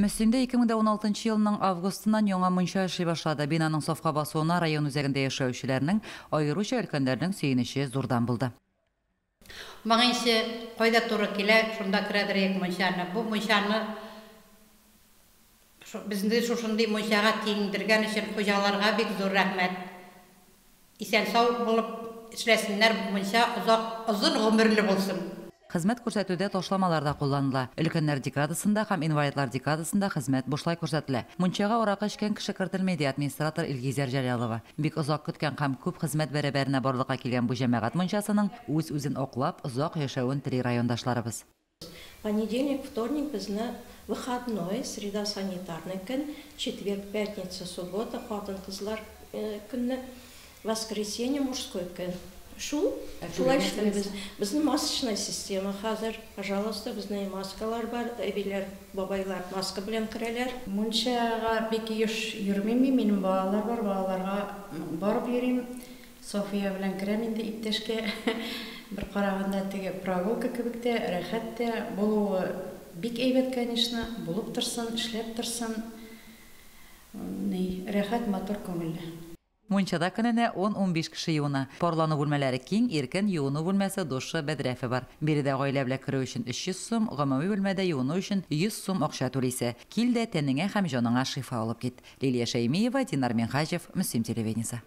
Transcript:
Мөслимдә 2016 елның августыннан яңа мунча эшли башлады. Бинаның сафка басуына район үзәгендә яшәүчеләрнең, аеруча өлкәннәрнең сөенече зурдан булды. Моңынчы кайда туры килә, шунда керәдер идек мунчаны. Бу мунчаны безне шушындый мунчага киендергән өчен хуҗаларга бик зур рәхмәт. Исән-сау булып эшләсеннәр, мунча озак, озын гомерле булсын. Хезмәт күрсәтүдә ташламалар да кулланыла. Өлкәннәр декадасында һәм инвалидлар декадасында хезмәт бушлай күрсәтелә. Мунчага аракы эчкән кеше кертелми, ди администратор Илгизәр Җәлалова. Бик озак көткән һәм күп хезмәт бәрабәренә барлыкка килгән бу җәмәгать мунчасының үз-үзен аклап, озак яшәвен тели райондашларыбыз. Понедельник, вторник безне выходной, среда санитарный көн, четверг, пятница, суббота хатын-кызлар көнне, воскресенье мужской көн. Шул, шулай эшлибез. Безнең масочная система хәзер, пожалуйста, безнең маскалар бар, әбиләр, бабайлар маска белән керәләр. Мунчага бик еш йөрмим мин, минем балалар бар, балаларга барып йөрим. София белән керәм инде иптәшкә. Бер караганда теге прогулка кебек тә, рәхәт тә булуы бик әйбәт, конечно, булып торсын, эшләп торсын. Ни, рәхәт, матур, күңелле. Мунчада көненә 10-15 кеше юына. Парлану бүлмәләре киң, иркен, юыну бүлмәсе, душы, бәдрәфе бар. Биредә гаилә белән керү өчен 300 сум, гомуми бүлмәдә юыну өчен 100 сум акча түлисе. Кил дә тәнеңә һәм җаныңа шифа алып кит. Лилия Шәймиева, Динар Минһаҗев, Мөслим телевидениесе.